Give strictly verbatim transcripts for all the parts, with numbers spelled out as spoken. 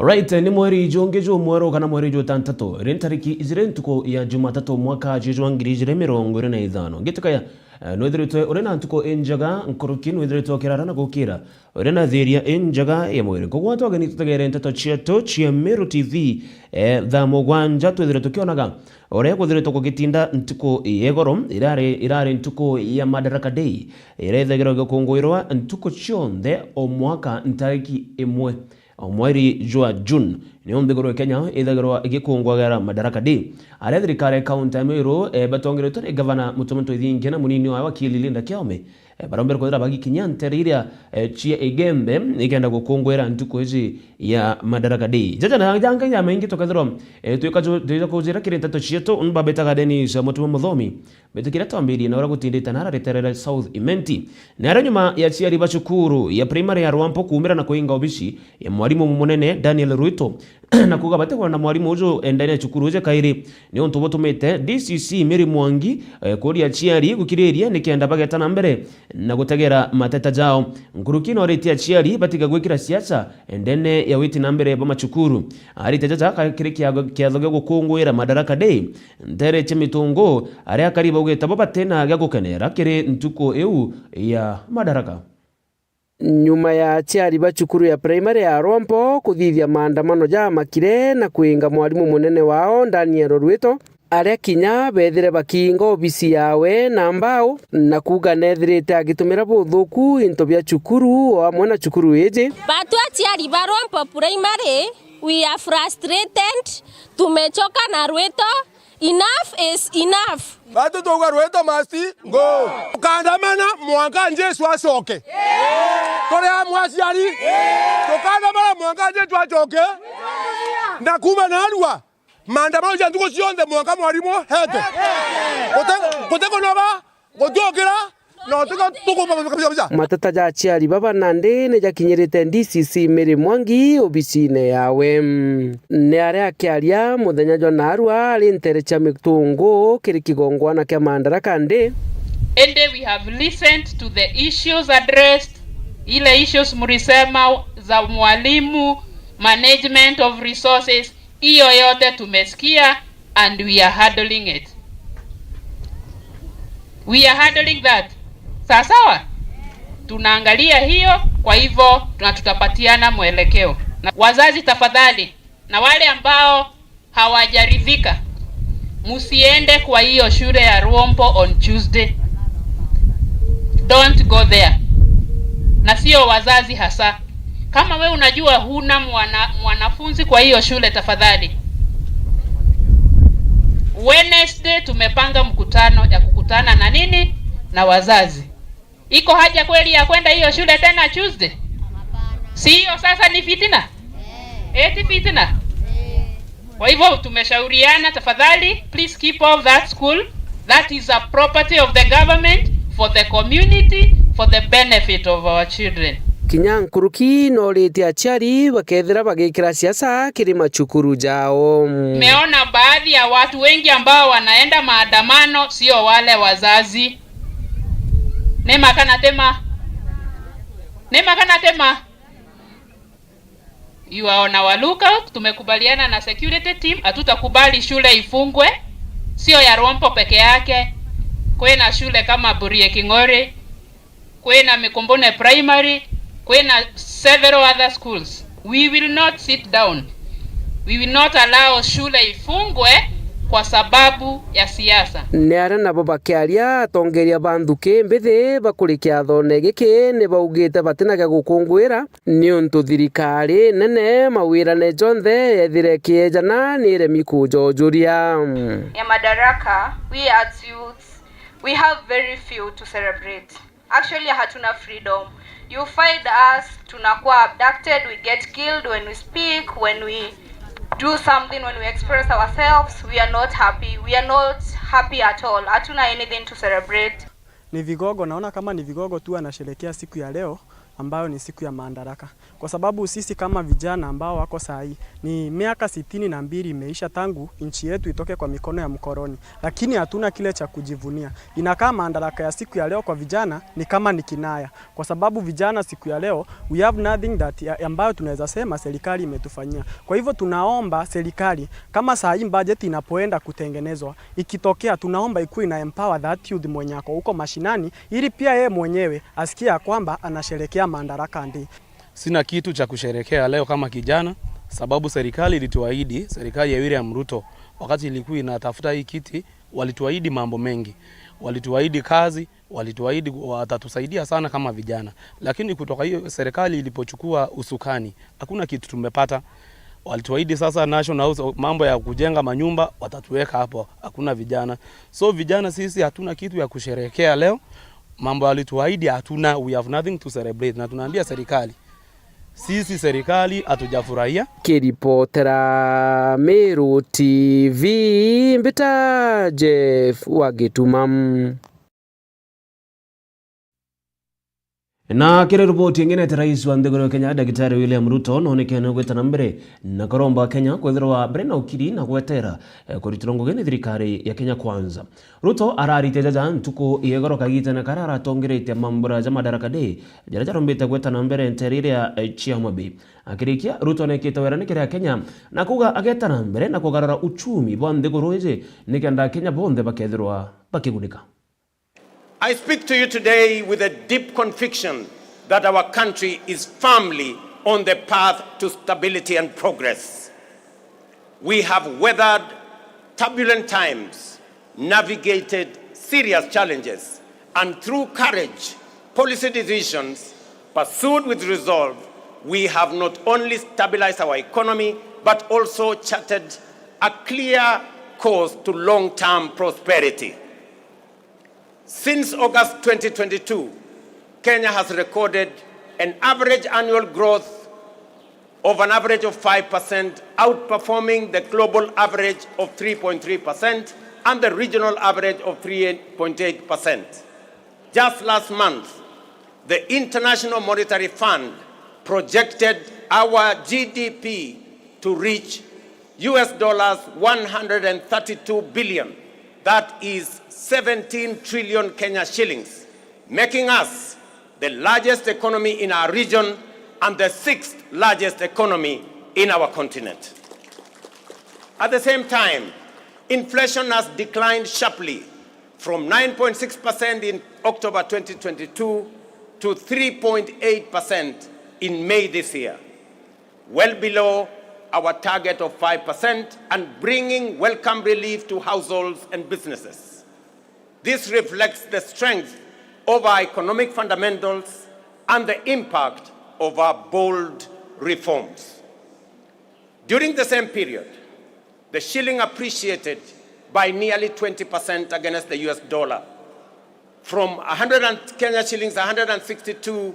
Right, ni mweri jungi jumweru kana mweri jutantatu, iri ntariki ijiri ntuku ya Jumatatu mwaka jwa ngiri ijiri mirongo iri na ithano. Ngitukaya, eh, nwithiritwe uri na ntuku injega nkuruki, nwithiritwe ukirara na gukira uri na thiria injega ya mwiri. Kugwatwa ageni tutegere nteto cietu cia Meru T V, eh, thaa mugwanja twithire tukionaga uria kwithiritwe gugitinda ntuku ya igoro, irari, irari ntuku ya Madaraka Day, iria ithagirwa igikungwirwa ntuku cionthe o mwaka ntariki imwe o mweri jwa June. Niyo nthiguru ya Kenya ithagirwa igikungwagira Madaraka Day. Aria thirikari ya kaunti ya Meru, eh, batongeretwe ni gavana Mutuma M'Ethingia na munini wawe wakili Linda Kiome, eh, barombere kwithira bagikinya ntere iria, eh, cia Igembe nikenda gukungwira ntuku iji ya Madaraka Day. Jaja na janga ja maingi tukethirwa, eh, twika ju-, twija kujira kiri nteto cietu, undu babitaga Dennis Mutuma Muthomi. Mbitikiria twambirie na uria gutindite nara riterere South Imenti. Naro nyuma ya aciari ba cukuru ya primary ya Rwampo kuumira na kuinga obici ya mwarimu munene Daniel Ruto, na kuuga batikwenda mwarimu uju ndene ya cukuru iji kairi, ni untu butumite D C C Mary Mwangi, eh, kuria aciari gukiriria nikenda bageta na mbere na gutegera mateta jao. Nkuruki noritie aciari batiga gwikira siasa ndene ya witi na mbere bwa macukuru. Arite jaja ka-, kiri kiago-, kiatho gia gukungwira Madaraka Day, ntere cia Mitungu, aria akari baugite bo batina gia gukenera kiri ntuku iu ya Madaraka. Nyuma ya aciari ba cukuru ya primary ya Rwampo kuthithia maandamano jamakire na kwinga mwarimu munene wao Daniel Ruto, aria kinya bethire bakiinga obisi yawe na mbao, na kuuga nethirite agitumira buthuku into bia cukuru o amwe na cukuru iji. Batu aciari ba Rwampo Primary, we are frustrated, tumechoka na Ruto, enough is enough. Batu twauga Ruto must go. Tukaandamana mwanka Jesu acoke. Turi amwe aciari. Tukaandamana mwanka Jesu acoke. Na kuuma narua, maandamano ja ntuku cionthe mwanka mwarimu hete. Gute-, gutikunoba, gutiukira, na tuka-, tukuba kabisa, kabisa. Mateta ja aciari baba nandi ni jakinyirite D C C Mary Mwangi obisine yawe. Ni aria akiaria muthenya jwa narua ari ntere cia Mitungu kiri kigongwana kia Madaraka Day. Ende, we have listened to the issues addressed, ile issues mulisema za mwalimu, management of resources, hiyo yote tumesikia and we are handling it. We are handling that. Sawa sawa? Tunaangalia hiyo, kwa hivyo na tutapatiana mwelekeo. Na wazazi tafadhali, na wale ambao hawajaridhika, musiende kwa hiyo shule ya Rwompo on Tuesday. Don't go there. Na sio wazazi hasa. Kama we unajua huna mwana-, mwanafunzi kwa hiyo shule, tafadhali. Wednesday tumepanga mkutano ya kukutana na nini? Na wazazi. Iko haja kweli ya kwenda hiyo shule tena Tuesday? Si hiyo sasa ni fitina? Eti fitina? Kwa hivyo tumeshauriana, tafadhali, please keep off that school. That is a property of the government, for the community, for the benefit of our children. Kinya nkuruki noritie aciari bakethira bagikira siasa kiri macukuru jao. Tumeona baadhi ya watu wengi ambao wanaenda maandamano sio wale wazazi. Ni ma kana ti ma? Ni ma kana ti ma? You are on our lookout. Tumekubaliana na security team, hatutakubali shule ifungwe. Sio ya Rwompo peke yake. Kwina shule kama Burie King'ori, kwina Mikumbune Primary, kwina several other schools. We will not sit down. We will not allow shule ifungwe kwa sababu ya siasa. Ni aria nabo bakiaria, atongeria ba nthuki mbithi bakuri kiathone giki ni baugite batina gia gukungwira, niuntu thirikari nene mawirane jonthe yethire kiejana ni iremi kujojuria. Ya Madaraka, we as youths, we have very few to celebrate. Actually, hatuna freedom. You find us, tunakuwa abducted, we get killed when we speak, when we do something, when we express ourselves, we are not happy. We are not happy at all. Hatuna anything to celebrate. Ni vigogo, naona kama ni vigogo tu anasherekea siku ya leo, ambayo ni siku ya Madaraka, kwa sababu sisi kama vijana ambao wako saa hii, ni miaka sitini na mbili imeisha tangu nchi yetu itoke kwa mikono ya mkoloni, lakini hatuna kile cha kujivunia. Inakaa Madaraka ya siku ya leo kwa vijana ni kama ni kinaya, kwa sababu vijana siku ya leo, we have nothing that ya, ambayo tunaweza sema serikali imetufanyia. Kwa hivyo tunaomba serikali, kama saa hii budget inapoenda kutengenezwa, ikitokea, tunaomba ikuwe ina empower that youth mwenye ako huko mashinani, ili pia yeye mwenyewe asikie ya kwamba anasherekea Madaraka Day. Sina kitu cha kusherekea leo kama kijana, sababu serikali ilituahidi, serikali ya William Ruto, wakati ilikuwa inatafuta hii kiti, walituahidi mambo mengi. Walituahidi kazi, walituahidi watatusaidia sana kama vijana. Lakini kutoka hiyo serikali ilipochukua usukani, hakuna kitu tumepata. Walituahidi sasa National House, mambo ya kujenga manyumba, watatuweka hapo, hakuna vijana. So vijana sisi hatuna kitu ya kusherekea leo. Mambo walituahidi hatuna, we have nothing to celebrate. Na tunaambia serikali, sisi serikali hatujafurahia. Kiripotera Meru T V, mbita Jeff wa Gituma. Na kiri riboti ingi, nete rais wa nthiguru ya Kenya, Daktari William Ruto, nonekene gwita na mbere na kuromba Kenya kwithirwa mbere na ukiri na gwetera, eh, kuritirwa ngugi ni thirikari ya Kenya Kwanza. Ruto araritie jaja ntuku ya igoro kagitene karia aratongeretie mambura ja Madaraka Day, jaria jarombite gweta na mbere ntere iria, eh, cia Homa Bay. Akirikia, Ruto nekite werane kiri Akenya na kuuga ageta na mbere na kugarura uchumi bwa nthiguru iji nikenda Akenya bonthe bakethirwa bakigunika. I speak to you today with a deep conviction that our country is firmly on the path to stability and progress. We have weathered turbulent times, navigated serious challenges, and through courage, policy decisions pursued with resolve, we have not only stabilized our economy, but also charted a clear course to long-term prosperity. Since August twenty twenty-two, Kenya has recorded an average annual growth of an average of five percent, outperforming the global average of three point three percent and the regional average of three point eight percent. Just last month, the International Monetary Fund projected our G D P to reach U S dollars one hundred and thirty-two billion, that is seventeen trillion Kenya shillings, making us the largest economy in our region and the sixth largest economy in our continent. At the same time, inflation has declined sharply from nine point six percent in October twenty twenty-two to three point eight percent in May this year, well below our target of five percent and bringing welcome relief to households and businesses. This reflects the strength of our economic fundamentals and the impact of our bold reforms. During the same period, the shilling appreciated by nearly twenty percent against the U S dollar, from a hundred and, Kenya shillings one hundred and sixty-two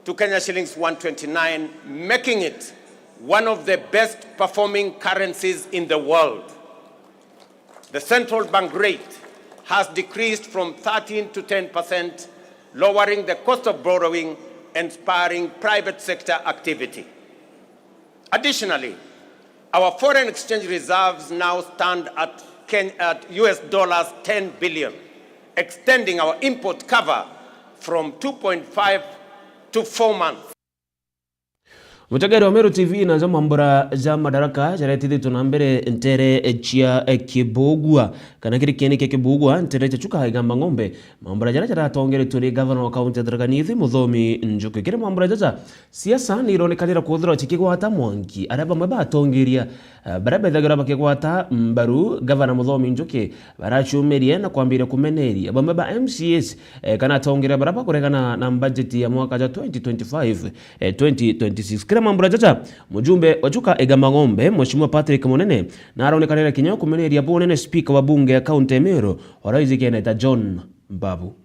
to Kenya shillings one twenty-nine, making it one of the best performing currencies in the world. The central bank rate has decreased from thirteen to ten percent, lowering the cost of borrowing and spurring private sector activity. Additionally, our foreign exchange reserves now stand at Ken-, at U S dollars ten billion, extending our import cover from two point five to four months. Mutegeri wa Meru T V, najo mambura ja Madaraka jaretithitwe na mbere ntere cia Kibugua, kana kiri kieni kia Kibugua, ntere cia Chuka Igamba Ng'ombe, mambura jaria jaratongeretwe ni gavana wa kaunti ya Tharaka Nithi, Muthomi Njuki. Kiri mambura jaja, siasa ni ironekanira kwithirwa cikigwata mwanki, aria bamwe batongeria, eh, baria bethagirwa bakigwata mbaru gavana Muthomi Njuki, baracumirie na kwambiria kumeneria bamwe ba M C As, eh, kana atongeria baria bakuregana na mbajeti ya mwaka jwa twenty twenty-five, eh, twenty twenty-six. Kiri mambura jaja, mujumbe wa Chuka Igamba Ng'ombe, Mheshimiwa Patrick Munene, naronekanire kinya kumeneria bunene speaker wa bunge ya kaunti ya Meru, uraijikene ta John Mbabu.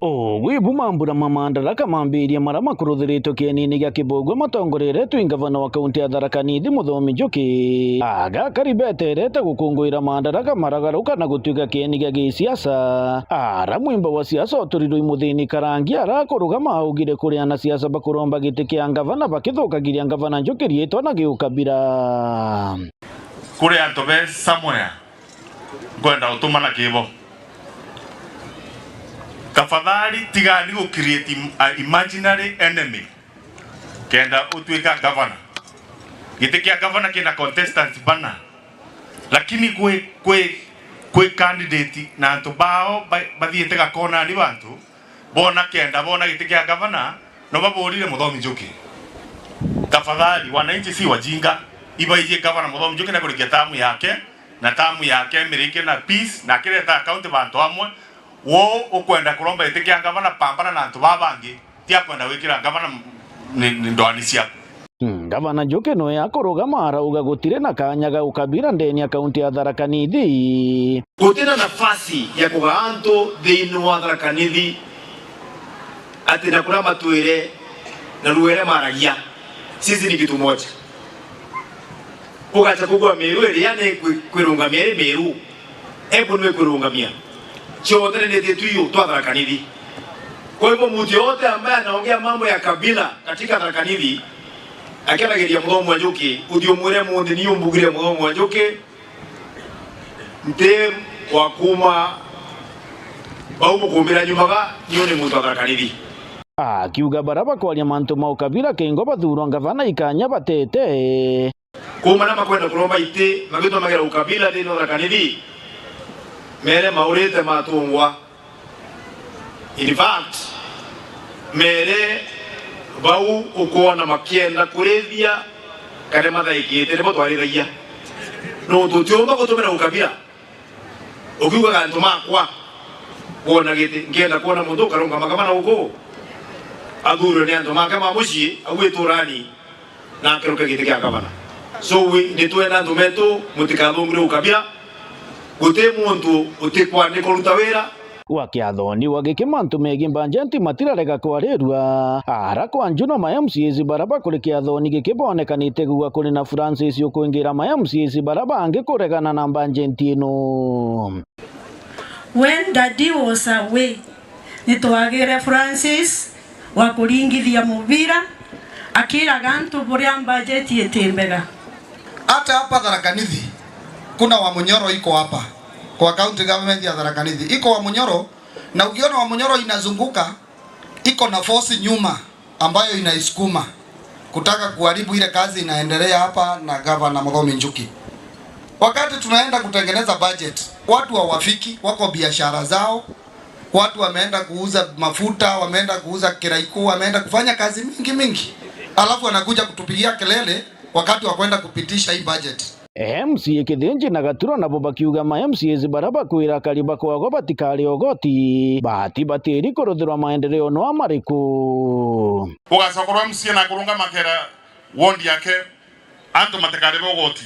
Ugwi bu mambura ma maandaraka mambirie mara makuruthiritwe kienini gia Kibugwe matongoreretwe i ngavana wa kaunti ya Tharaka Nithi Muthomi Njuki. Agakari beterete gukunguira maandaraka maragaruka na gutuika kieni gia gisiasa. Ara mwimba wa siasa uturirwe i Muthini Karangi arakurugama augire kuri anasiasa bakuromba giti kia ngavana bakithukagiria ngavana Njuki riitwa na giukabira. Kuri antu be somewhere nkwenda utumana kibo. Tafadhali tigani gu create im-, a imaginary enemy kenda utuika governor. Giti kia governor kina contestants bana, lakini kwi, kwi, kwi candidate na antu bao ba-, bathiite gakonani bantu bona kenda bona giti kia governor no baburire Muthomi Njuki. Tafadhali, wananchi si wajinga, ibaijie governor Muthomi Njuki na kurikia tamu yake, na tamu yake mirike na peace, na akireta account bantu amwe. Wou ukwenda kuromba giti kia ngavana pambana na antu baa bangi, ti akwenda gwikira ngavana m-, ni, ni ndoani ciaku. Mm, Ngavana Njuki nwe akurugama arauga gutiri na kanya ga ukabira ndeni ya kaunti ya Tharaka Nithi. Gutiri na nafasi ya kugaa antu thiini wa Tharaka Nithi ati na kuria matwire na ruere maragia. Sisi ni kitu moja. Ugacha kugua Meru iria ni kwi-, kwirungamia iri Meru. Embu niwe kwirungamia. Ciothe ni nititwe iu twa Tharaka Nithi. Kwa hivyo mtu yote ambaye anaongea mambo ya kabila katika Tharaka Nithi, akiaragiria Muthomi wa Njuki, uthi umwire munthi ni umbugire Muthomi wa Njuki, nti wa kuma bau mukumbira nyuma ga, niu ni muntu wa Tharaka Nithi. Akiuga bara bakwaria mantu ma ukabira kingo bathurwa ngavana ikanya batete. Kuuma na makwenda kuromba iti magitumagira ukabila thiini wa Tharaka Nithi, mere maurite matungwa. In fact, mere bau ukwona makienda kurithia kana mathaikite nibo twarithagia. Nontu utiumba gutumira ukabira. Ukiugaga antu makwa, wona giti, ngienda kwona muntu ukarungama gavana guku, athurwe ni antu make ma mucii, au iturani, na akiruke giti kia gavana. So, we, nitwenda antu metu, mutikathungure ukabira, guti muntu utikwandikwa ruta wira. Wa kiathoni wa giki mantu megi mbanjenti matirarega kwarirua. Ara kwa Njuno ma M C As bara bakuri kiathoni giki bonekanite gua kuri na Francis ukwingira ma M C As bara bangi kuregana na mbanjenti ino. When Daddy was away, nitwagire Francis wa kuringithia mubira, akiraga antu buria mbanjeti iti mbega. Hata hapa Tharaka Nithi, kuna Wamunyoro iko hapa, kwa county government ya Tharaka Nithi. Iko Wamunyoro, na ukiona Wamunyoro inazunguka, iko na force nyuma ambayo inaisukuma kutaka kuharibu ile kazi inaendelea hapa na Gavana Muthomi Njuki. Wakati tunaenda kutengeneza budget, watu hawafiki, wako biashara zao, watu wameenda kuuza mafuta, wameenda kuuza kiraiku, wameenda kufanya kazi mingi mingi. Alafu anakuja kutupigia kelele wakati wa kwenda kupitisha hii budget. M C A Kithinji na Gaturo nabo bakiuga ma M C As bara bakwira akari bakwagwa batikari ugoti, bati batiri kuruthirwa maendeleo no amariku. Ugacokorwa M C A na kurungama kera ward yake, antu matikari ugoti.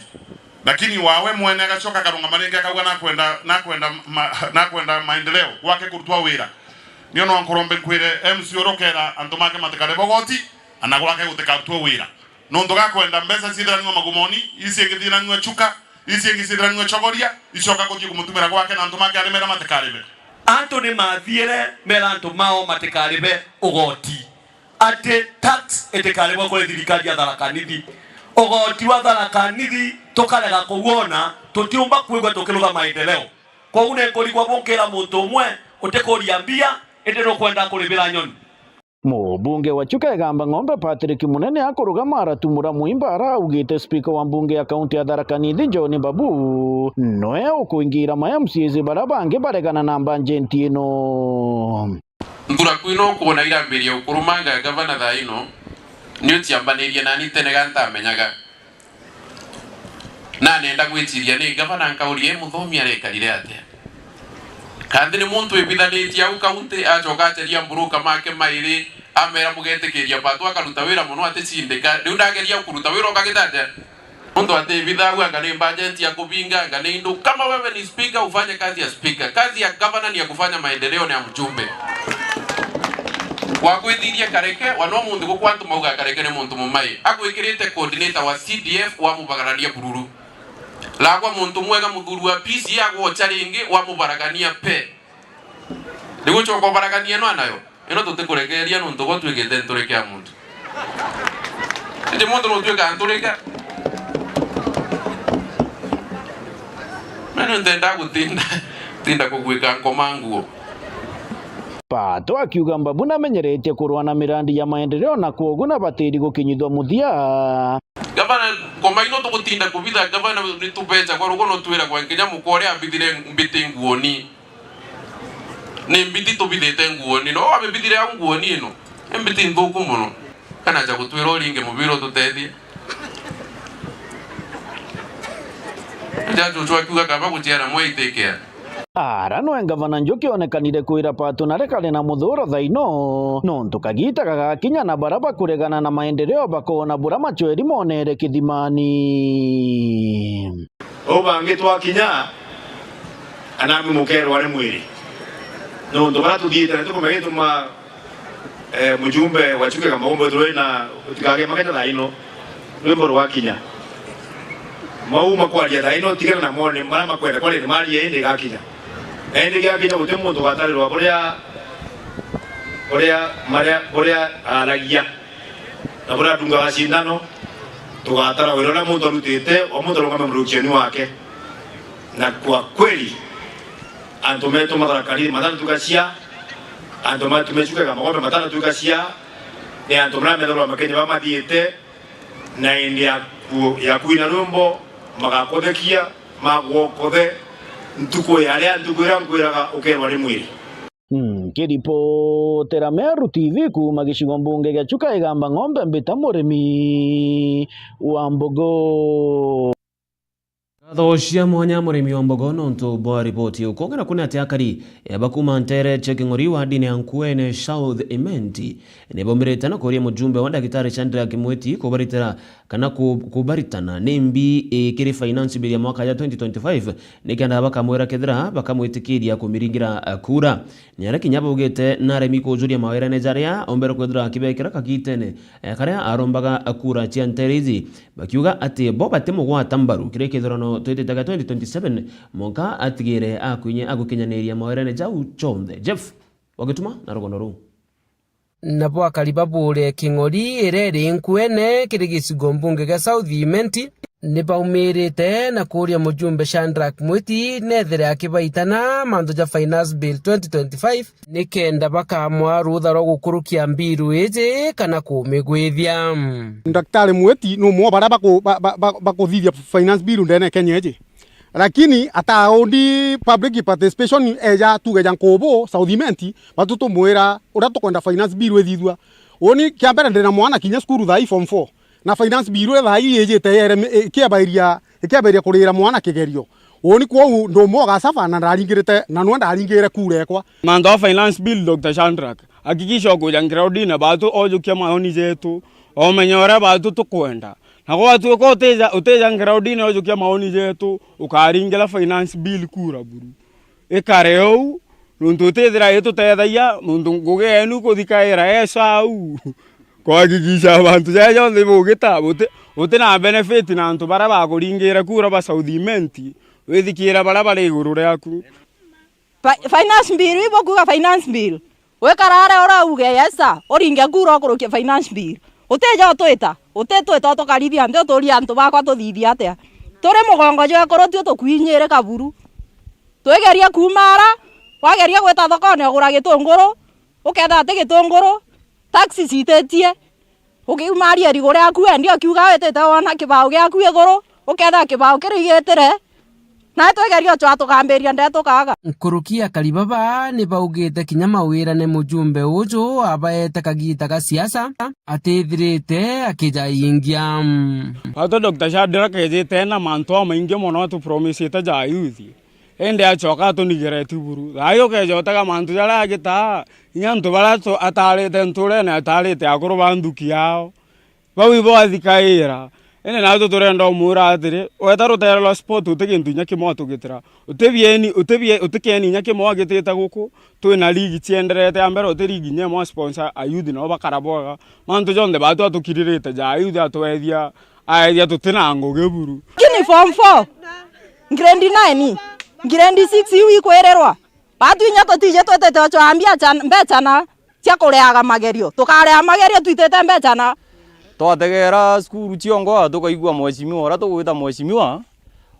Lakini wawe mwene agacoka akarungama ringi akauga nakwenda, nakwenda ma-, nakwenda maendeleo gwake kurutwa wira. Nio no nkurombe nkwire M C A uria ukera antu make matikari ugoti, ana gwake gutikatue wira. Nontu gakwenda mbeca ciithiranua magumoni, ici ingi thiranua chuka, ici ingi ciithiranua chogoria, icoka kuthii kumutumira gwake na antu make arimera matikaribe. Antu ni mathiire mera antu mao matikaribe ugoti. Ati tax itikaribwa kuri thirikari ya Tharaka Nithi. Ugoti wa Tharaka Nithi tukarega kuwona, tutiumba kwigua tukiruga maendeleo. Kwou ni nkurigwa bunkira muntu umwe utikuria mbia, indi nukwenda kuribira nyoni. Mubunge wa Chuka Igamba Ng'ombe Patrick Munene akurugama aratumura mwimba araugite spika wa mbunge ya kaunti ya Tharaka Nithi John Babu noe ukuingira ma M C As bara bangi baregana na mbanjenti ino. Nthuraku ino ukwona irambiria ukurumanga gavana thaa ino, ni uciambanirie nani tene ga ntamenyaga. Na nenda gwiciria ni gavana nkauria, "Ii Muthomi arekarire atia? Kanthi ni muntu wibithanitie au kaunti, acoka aceria mburuka make mairi, amera mugetikiria Batu akaruta wira mono aticindika. Riu ndageria kuruta wira ukagita atia? Muntu atibitha au, anga ni budget ya kubinga, anga ni indu. Kama wewe ni speaker, ufanye kazi ya speaker. Kazi ya gavana ni ya kufanya maendeleo, ni ya mjumbe." Wakwithirie Kareke, wana umunthi guku antu mauga Kareke ni muntu mumai. Agwikirite coordinator wa C D F, wamubagarania bururu. Lagwa muntu mwega, muthuri wa P C A agwocha ringi, wamubaragania pe. Riu ucoka ubaragania no anayo? Ino tutikurekeria nontu gwe utwikite nturike ya muntu. Indi muntu nutwika nturike. Mimi ntenda gutinda, tinda kugwika nkoma nguo. Pato akiuga Mbabu namenyeretie kurwa na mirandi ya maendeleo na kwogu na batiri gukinyithwa muthia. Gavana, ngoma ino tugutinda kubitha, gavana, ni tubeca kwa rugo no twiragwa nginya mukore abithire mbiti nguoni. Ni mbiti tubithite nguoni, no wabibithire au nguoni ino. Ni mbiti nthuku mono. Kana aja gutwira uringe mubira ututethie. Aja cucu akiuga kaba guciara mwe itikea. Ara nwe ngavana Njuki onekanire kwira Pato na rekare na muthuro thaino, nontu kagita gagakinya na bara bakuregana na maendeleo bakona bura macweri monere kithimani. Uu bangi twakinya, anami mukerwa ni mwiri. Nontu bara tuthiite na tukumenya gituma, eh, mujumbe wa Chuka Kigamba Gombe turi na utikage makete thaino. Rwimbo rwakinya. Mau makwaria thaino, tigana na mone, mara makwenda kwaria ni marie indi igakinya. Na indi igakinya guti muntu ugatarirwa buria, buria, maria, buria aragia. Na buria adungaga cindano, tugatara wira uria muntu arutite, o muntu arungame murukioni wake. Na kwa kweli, antu metu Matharaka Nithi matanatuika cia, antu metu me Chuka Kigamba Gombe matanatuika cia, ni antu maria methirwa makenya bamathiite, na indi ya ku-, ya kuina rwimbo, magakothekia, magwokothe, ntuku ya ria, ntuku iria nkwiraga ukerwa ni mwiri. Nkiripotera Meru T V kuuma gicigo mbunge gia Chuka Igamba Ng'ombe, mbita Murimi wa Mbogo. Ngatho cia mwanya Murimi wa Mbogo nontu bwa ripoti iu. Kwongera kuni ati akari, eh, ba kuuma ntere cia King'ori wa ndini ya Nkuene South Imenti, ni baumirite na kuria mujumbe wa Ndagitari Shadrack Mwiti kubaritira kana ku-, kubaritana nimbi, eh, kiri finance bill ya mwaka ya twenty twenty-five, nikenda bakamwira kethira bakamwitikiria kumiringira, eh, kura. Ni aria kinya baugite naremi kujuria mawerene jaria ombere kwithirwa akibekira kagitene, eh, karia arombaga kura cia ntere iji, bakiuga ati bo batimugwata mbaru kiri kithurano twitite gia twenty twenty-seven, mwanka atigire akwinya-, agukinyaniria mawerene jau jonthe. Jeff Wagituma na rugono ruu. Nabo akari ba Buure King'ori, iria iri Nkuene, kiri gicigo mbunge gia South Imenti, ni baumirite na kuria mujumbe Shadrack Mwiti nethire akibaitana mantu ja Finance Bill twenty twenty-five, nikenda bakamwaa ruutha rwa gukurukia mbiru iji kana kumigwithia. Daktari Mwiti ni umwe wa baria baku-, ba-, ba-, ba-, bakuthithia Finance Bill ndene Kenya iji. Lakini ataundi public participation eja tuge ja nkubu South Imenti, batu tumwira uria tukwenda Finance Bill ithithua. Uuni kia mbere ndina mwana kinya cukuru thaa ii form four. Na Finance Bill thaa ii ijite yere-, ikiabairia, ikiabairia kurira mwana kigerio. Uuni kwou ndi umwe ugasaba na ndaringirite, na nwe ndaringire kura ekwa. Mantu a Finance Bill, Doctor Shadrack, hakikisha ukuja groundine batu ojukia maoni jetu, omenya uria batu tukwenda. Na gwatuika utija, utija groundine ujukia maoni jetu, ukaringira Finance Bill kura buru. Ikare uu, nontu utithira itutethagia, nontu ngugi yenu kuthikaira eca au. Kuhakikisha bantu jaja jonthe bugita, buti, buti na benefit na antu baria bakuringira kura ba South Imenti, withikira baria bari iguru riaku. Fi-, finance bill, ibo kuuga finance bill. Wikara aria urauge, yes sir, uringe kura ukurukie finance bill. Utija utwita, utitwita utukarithia nthi uturie antu bakwa tuthithia atia? Turi mugongo jwa ekuru tio tukwinyirika buru. Twigeria kuuma ara, wageria gwita thokone ugura gitunguru, uketha ati gitunguru, taxi cititie. Ukiumaria irigu riaku wendi ukiuga witite wona kibao giaku iguru, uketha kibao kirigitire. Nae twigeria ucwa tukambiria ndeto kaga. Nkuruki akari baba ni baugite kinya mawirane mujumbe uju abaete kagita ga siasa atithirite akijaingia. Pato Doctor Shadrack ejite na mantu amaingi mono atupromisite ja youth. Indi acoka atunigireti buru. Thaai ukeja utega mantu jaria agitaa, kinya antu baria tu-, ataarite ntuurene, ataarite akuru ba nthuki yao. Bau ibo athikaira. Indi naitwe turenda umwira atiri, weta rutere rwa sport uti gintu inya kimwe watugitira. Uti bieni, uti bie-, uti kieni inya kimwe wagitite guku, twina ligi cienderete ya mbere, uti ligi inya imwe sponsor a youth nao bakara bwega. Mantu jonthe batu atukiririte ja youth atwethia, aethia tutina ngugi buru. Lakini form four, grade nine, grade six iu ikwirirwa. Batu inya tutiji twitite ocwaa mbia cha, mbecha na cia kureaga magerio. Tukareaga magerio twitite mbecha na. Twategeera cukuru ciongoa, tukaigua mheshimiwa uria tugwita mheshimiwa,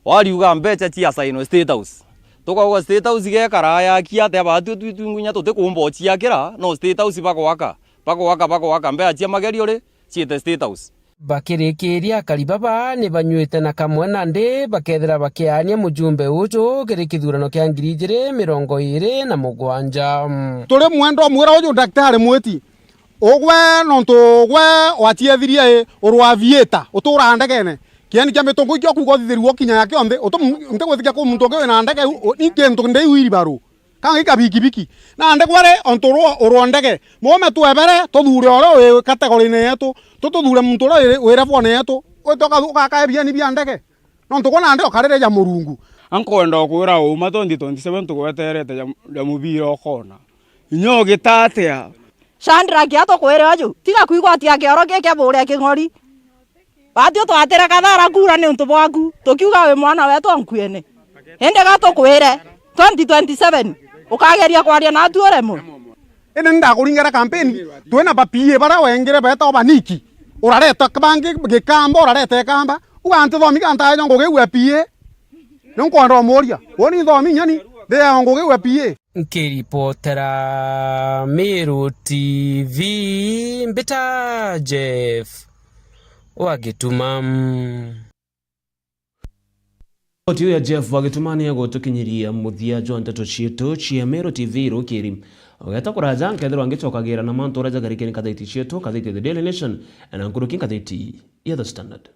wariuga mbecha cia sainwe State House. Tukauga State House igekara yaki atia, batu twi twingunya tutikuumba uciakira, no State House bagwaka, bagwaka, bagwaka, mbecha cia magerio ri, ciite State House. Bakirikiria, akari baba ni banyuite na kamwe nandi bakethira bakiaania mujumbe uju kiri kithurano kia ngiri ijiri mirongo iiri na mugwanja. Turi mwenda umwira uju Daktari Mwiti, ugwe nontu ugwe waciethirie ii, urwa aviator, uturaa ndegene. Kieni kia mitungu ikio kuuga uthithirie ukinya ya kionthe, utu-, ntigwitikia ku muntu ungi wina ndege u-, u-, ni kintu ndi iu iribaru. Kang'ai kabikibiki. Nandi gwari ontu rwo urwo ndege. Muume twebere, tuthure uria wi category-ini yetu, tu-, tuthure muntu uria wi, wi level-ini yetu. Wite uka-, ugaka ebieni bia ndege. Nontu gwe nandi ukarire ja Murungu. Ankwenda ukwira uma twenty twenty-seven tugweterete ja, ja mubira ukona. Inya ugita atia? Shadrack, atukwire uju, tiga kwigwatia kioro giki buria king'ori. Batio twatire kathara kuura niuntu bwaku, tukiuga wi mwana wetu o nkuene. Indi ga tukwire, twenty twenty-seven, ukageria kwaria naatu uremwe. Indi ndakuringere kampeni, twina ba P A baria wengire beetagwa baniki. Urareta bangi gikamba, urareta ikamba. Uga ntithomi ga ntaejo ngugi iu ya P A. Ni nkwenda umuria, woni nthomi nyoni, ndiaewa ngugi iu ya P A. Nkiripotera Meru T V, mbita Jeff wa Gituma. Ripoti iu ya Jeff wa Gituma ni egutukinyiria muthia jwa nteto cietu cia Meru T V rukiri. Ugeta kuraja, nkethirwa ngicokagira na mantu uria jagarikire ngathiti cietu, ngathiti ya The Daily Nation, na nkuruki ngathiti ya The Standard.